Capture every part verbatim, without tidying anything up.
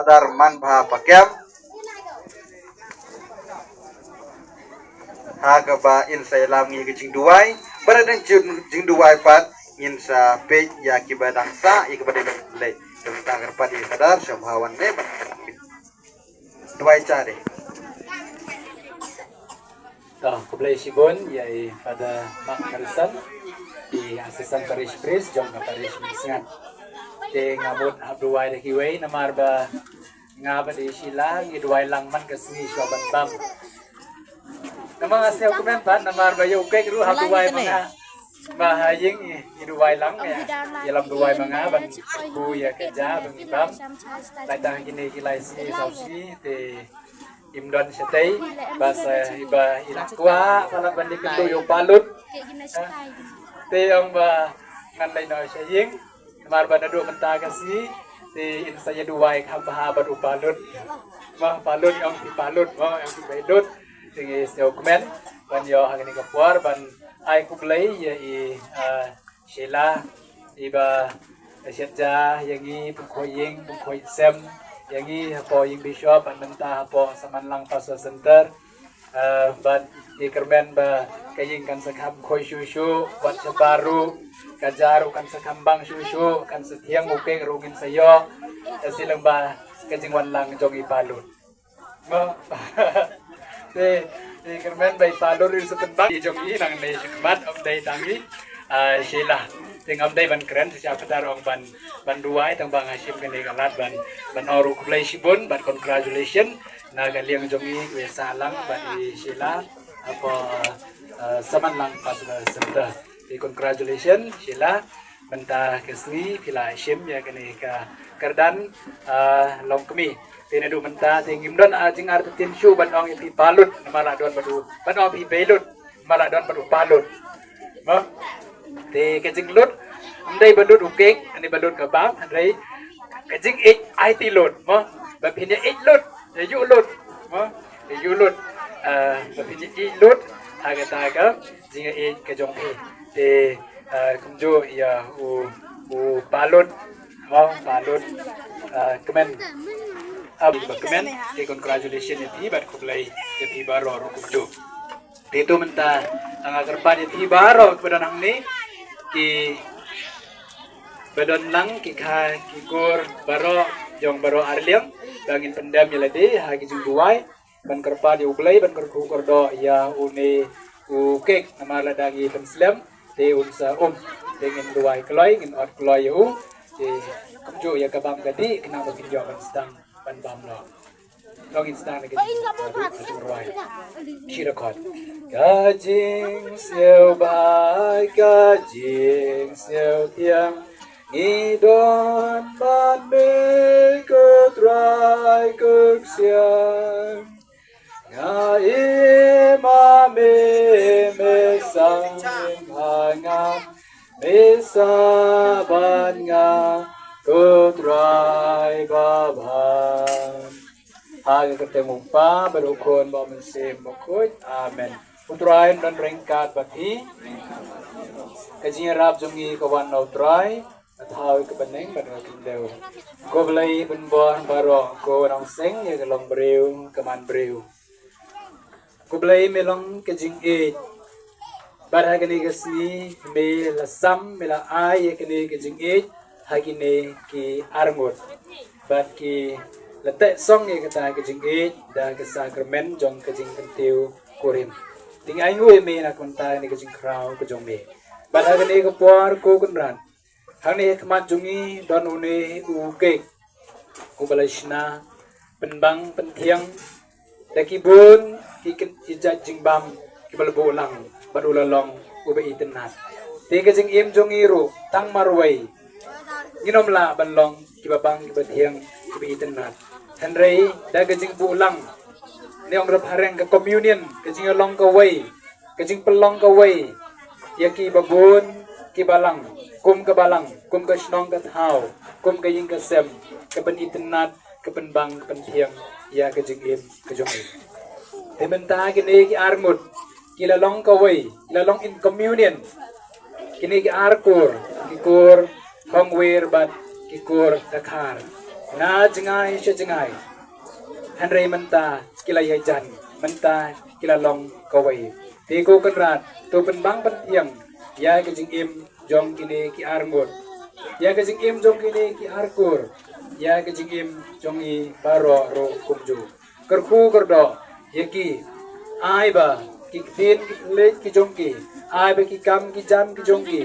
Dar man bha pakem. Ha kaba in sa ïalam ngi ka jingduwai. Bad ha ka jingduwai pat ngin sa peit ïa kiba dang sah ïa kiba dei ban leh. Tang ka kyrpad ïa ka dar sha bha wan dei ban. Duwai cha dei. To, khublei shibun ïa i Father Mark Harrison, i Assistant Parish Priest jong ka Parish Mynsngat. Te nga mut hap duwai da kiwei namar ba nga bad i Sheila ngi duwai lang man ka sngi shuwa ban bam. Namar nga sngewkmen pat namar ba ïa u Kek ruh hap duwai ma nga. Ba ha ïing ngi duwai lang ïa, ïalam duwai ma nga ban kyrkhu ïa ka ja ba ngi bam. Lai tang kine ki lai sngi saw sngi te im don shatei ba sa iba i la kwah palat ban ïakynduh ïa u Palut. Te ong ba ngan leit noh sha ïing namar ba naduh mynta ka sngi te in sa ïa duwai kham bha bad u Palut. Ma Palut ong ki Palut ma ong ki Bailut. Te ngi sngewkmen ban ïoh ha kane ka por ban ai khublei ïa i, ah, Sheila, iba shet ja ïa ngi, pynkhoi ïing pynkhoi sem ïa ngi hapoh ïing bishop bad mynta hapoh Samanlang Pastor Center. Ah, bad ngi kyrmen ba ka ïing kan sa kham khoi shuh shuh bad shabar ruh, ka ja ruh kan sa kham bang shuh shuh, kan sa thiang, u Kek ruh ngin sa ïoh. Ka shu long ba ka jingwan lang jong i Palut. Mo. Te, te kyrmen ba i Palut ruh sa pynbang i jong i nangne shakhmat, ym dei tang i, ah, Sheila. Te ngam dei ban kren sha Father ong ban, ban duwai tang ba nga shim kane ka lad ban, ban ong ruh khublei shibun bad congratulation na ka liang jong i, kaba sah lang bad i Sheila hapoh, ah, Samanlang Pastor Center. Te congratulation Sheila. Mynta ka sngi phi la shim ïa kane ka kyrdan, ah, longkmie. Te naduh mynta te ngim don, ah, jingartatien shuh ban ong ïa phi Palut namar la don bad u, ban ong ïa phi Bailut namar la don bad u Palut. Mo. Te ka jinglut ym dei ba lut u Kek, ym dei ba lut ka bam, hynrei ka jingïeit aiti lut mo. Ba phin ïa ïeit lut, ïa ïuh lut mo, ïa ïuh lut. Ah, ba phin ïa ïeit lut ha kata ka jingïeit ka jong phi. Te, ah, kumjuh ïa u, u Palut mo, Palut, ah, kmen. Am ba kmen. Te congratulation ïa phi bad khublei ïa phi baroh ruh kumjuh. Te to mynta nga kyrpad ïa phi baroh kiba don hangne, kiba don lang, ki kha ki kur baroh jong baroh arliang, ba ngin pyndem ïa lade ha ki jingduwai ban kyrpad ïa U Blei, ban kyrkhu kyrdoh ïa une u Kek namar lada ngi pynslem Te un sa um, te ngin duwai kloi, ngin ot kloi ïa u. Te kumjuh ïa ka bam ka dih, khnang ba kin ïoh ban sdang ban bam noh. Long in sdang na ka jingruwai. Shi da khot. Ka jingsngewbha, ka jingsngewthiang, ngi don bad me ko Trai ko Ksiang. Nga im ha me, me sang im ha nga, me sah bad nga, ko Trai babha. Ha ka kyrteng u Kpa bad u Khun bad u Mynsiem Bakhuid. Amen. U Trai un don ryngkat bad phi. Ka jingïarap jong ngi ka wan na u Trai, ka thaw ïa ka bneng bad ka khyndew. Ko Blei pynbor baroh, ko nong seng ïa ka long briew ka man briew. Ko Blei me long ka jingïeit. Bad ha kane ka sngi me la sam, me la ai ïa kane ka jingïeit ha kine ki arngut. Bad ki la teh song ïa kata ka jingïeit da ka sakramen jong ka jingkyntiew kurim. Te ngi ainguh ïa me na ka bynta kane ka jingkhraw ka jong me. Bad ha kane ka por ko Kynrad, hangne ha khmat jong ngi don une u kek uba la shna pynbang pynthiang da ki bun ki kin-, ki jait jingbam kiba la buh lang bad u la long uba itynnad. Te ka jingim jong ngi ruh tang marwei ngin ym lah ban long kiba bang kiba thiang kiba itynnad. Hynrei da ka jingbuh lang ne ong da phareng ka communion, ka jingïalong kawei, ka jingpynlong kawei ïa ki babun ki balang, kum ka balang, kum ka shnong ka thaw, kum ka ïing ka sem, ka pynitynnad, ka pynbang ka pynthiang ïa ka jingim ka jong ngi. Te mynta kine ki arngut ki la long kawei, ki la long in communion. Kine ki ar kur, ki kur Khongwir bad ki kur Dkhar, na jngai sha jngai. Hynrei mynta ki la ïajan, mynta ki la long kawei. Te ko Kynrad, to pynbang pynthiang ïa ka jingim jong kine ki arngut, ïa ka jingim jong kine ki ar kur, ïa ka jingim jong ngi baroh ruh kumjuh. Kyrkhu kyrdoh ïa ki, ai ba ki ktien ki thylliej ki jong ki, ai ba ki kam ki jam ki jong ki,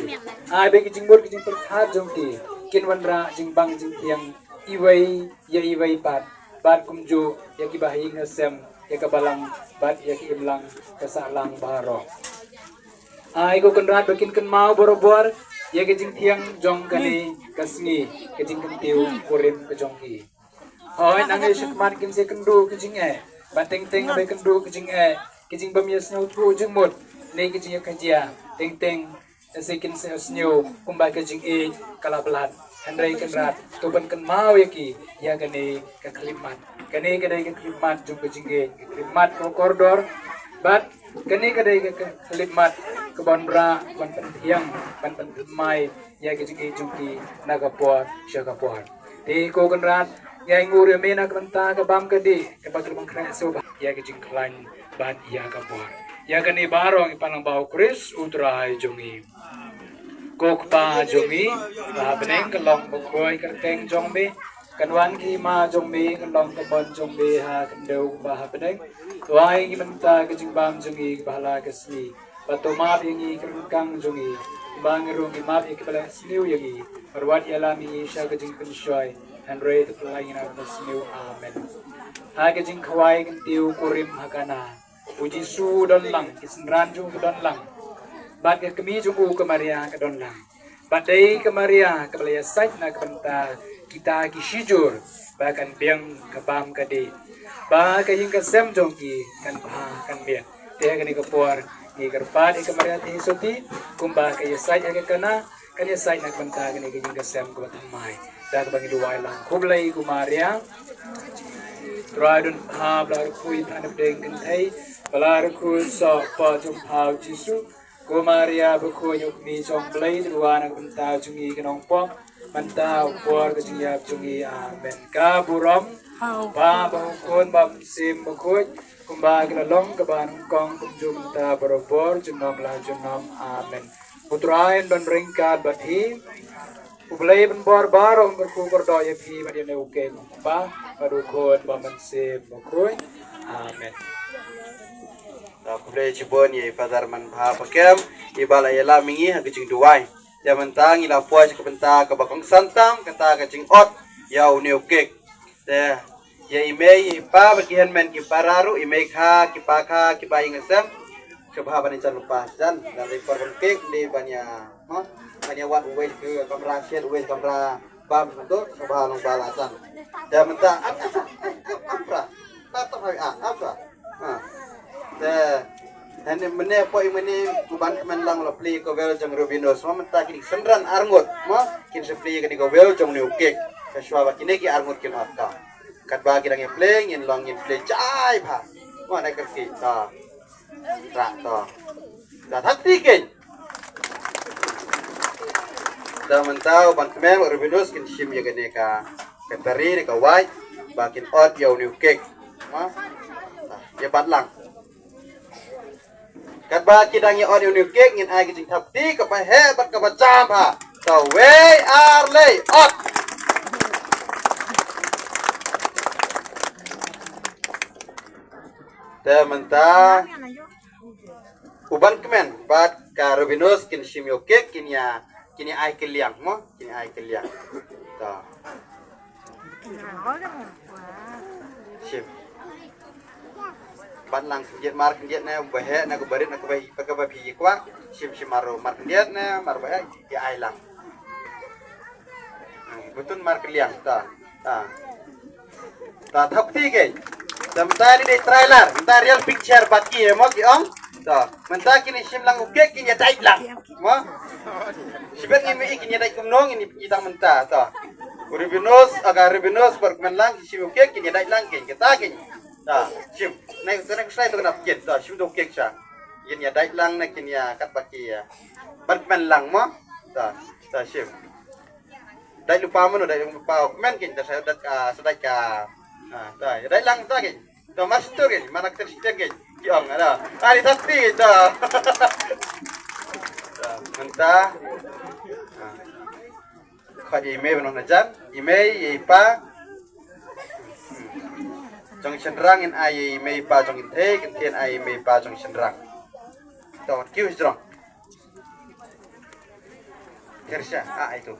ai ba ki jingmut ki jingpyrkhat jong ki kin wanrah jingbang jingthiang iwei ïa iwei pat, bad kumjuh ïa kiba ha ïing ha sem, ïa ka balang bad ïa ka imlang ka sahlang baroh. Ai ko Kynrad ba kin kynmaw barabor ïa ka jingthiang jong kane ka sngi, ka jingkyntiew kurim ka jong ki. Hooid, nangne shakhmat kin sa ïakynduh ki jingeh, bad teng teng ba ïakynduh ki jingeh, ki jingbym ïasngewthuh jingmut ne ki jingïakajia, teng teng sa kin sa ïasngew kumba ka jingïeit ka la blad. Hynrei Kynrad, to pynkynmaw ïa ki ïa kane ka khyllipmat. Kane ka dei ka khyllipmat jong ka jingïeit, ka khyllipmat ka kordor. Bad kane ka dei ka, ka khyllipmat ka ban rah, ban pynthiang, ban pynthymmai ïa ka jingïeit jong ki na ka por sha ka por. Te ko Kynrad, ngi ainguh ïa me na ka bynta ka bam ka dih kaba ka la pynkhreh sngewbha ïa ka jingkhlaiñ bad ïa ka bor. Ïa kane baroh ngi pan lang bad U Khrist U Trai jong ngi. Ko Kpa jong ngi ba ha bneng, ka long bakhuid ka kyrteng jong me, kan wan ka hima jong me, kan long ka mon jong me ha khyndew kumba ha bneng. To ai ngi mynta ka jingbam jong ngi kaba ha la ka sngi. Bad to map ïa ngi ki ryngkang jong ngi, kumba ngi ruh ngi map ïa kiba la sniew ïa ngi. Bad wat ïalam ïa ngi sha ka jingpynshoi, hynrei to pyllait ngi na ka sniew. Amen. Ha ka jingkhawai kyntiew kurim ha Kana, U Jisu u don lang, ki synran jong u ki don lang, bad ka kmie jong u ka Maria ka don lang. Bad dei ka Maria kaba la ïasaid na ka bynta kita ki shijur ba kan biang ka bam ka dih, ba ka ïing ka sem jong ki kan bha kan miat. Te ha kane ka por ngi kyrpad ïa ka Maria Theisotti, kumba ka ïasaid ha ka Kana, kan ïasaid na ka bynta kane ka ïing ka sem kaba thymmai. Da kaba ngi duwai lang. Khublei ko Maria, Trai don pha, ba la rakhu ïa pha na pdeng kynthei, ba la rakhu soh pa jong pha U Jisu. Ko Maria bakhuid, U Kmie jong U Blei, to duwai na ka bynta jong ngi ki nongpop, mynta u por ka jingïap jong ngi. Amen. Ka burom U Kpa bad U Khun bad U Mynsiem Bakhuid, kumba ki la long kaba nyngkong, kumjuh mynta barabor, junom la junom. Amen. U Trai un don ryngkat bad phi. U Blei pynbor baroh, un kyrkhu kyrdoh ïa phi bad ïa une u kek, U Kpa bad U Khun bad U Mynsiem Bakhuid. Amen. Khublei shibun ïa i Father Manbha Pakem, i ba la ïalam ïa ngi ha ka jingduwai. Te mynta ngi la poi sha ka bynta kaba kongsan tam, kata ka jingot ïa une u cake. Te ïa i mei i pa bad ki hynmen ki para ruh, i mei kha, ki pa kha, ki ba ïing sem. Sngewbha ban jan lypa jan, lada dei por ban cake, dei ban ïa, ha? Ban ïa wad uwei ka kamra shet, uwei ka kamra bam, tu, sngewbha long ba la jan. Te mynta, ap, ap, ap, ap, ap, ap, ap, ap, ap, ap, ap. Ha. Te, hynne mynne poi mynne u Bankmen lang u la plie ka wel jong Rubinus. Mo mynta kine ki synran arngut. Mo kin sa plie kane ka wel jong une u cake. Ka shuwa ba kine ki arngut kin ot ka. Katba ki dang ïa plie ngin long ngin plie jai bha. Mo na ka ki ta. Ra ta. Da thak ti kin. Da mynta u Bankmen u Rubinus kin shim ïa kane ka, ka tari ne ka wai ba kin ot ïa une u cake. Ha? Ïa bat lang. Katba ki dang ïa ot ïa une u cake ngin ai ka jingthap kti kaba heh bad kaba jam ha. Kawei ar lei ot. Te mynta u Bankmen bad ka Rubinus kin shim ïa u cake kin ïa, kin ïa ai kylliang mo, kin ïa ai kylliang. To. Shim. Bat lang khyndiat mar khyndiat ne ba heh ne ka barit ne ka ba hi, ka ba phi kwah. Shim shim mar mar khyndiat ne mar ba heh ïa ai lang. Hmm, butun mar kylliang ta. Ta. Ta thap ti ke. Ta mynta ni dei trailer, mynta real picture bad ki mo ki ong. Ta. Mynta kini shim lang u cake kin ïa dait lang. Mo. Shibet ngi mi kin ïa dait kumno ngi ni tang mynta ta. Rubinus, aga Rubinus Bankmen lang ki shim u cake kin ïa dait lang kin kita kin. Ta. Shim. Nai ta nai kusai tu kena kin. Ta shim tu cake sha. Kin ïa dait lang na kin ïa kat bad ki ïa. Bankmen lang mo. Ta. Ta shim. Dait lypa mano, dait lypa kmen kin, ta sa dait, ah, sa dait ka, ah, ta, dait lang ta kin. To mar stur kin, mana kter stur kin. Ki ong, ada. Ah, di thap ti, to. To, mynta. Ah. Khot ïa i mei ban ong na jan, i mei, i pa. Hmm. Jong shynrang in ai ïa i mei i pa jong kynthei, kynthei in ai ïa i mei i pa jong shynrang. To, kiu jrong. Kersha, ah, itu.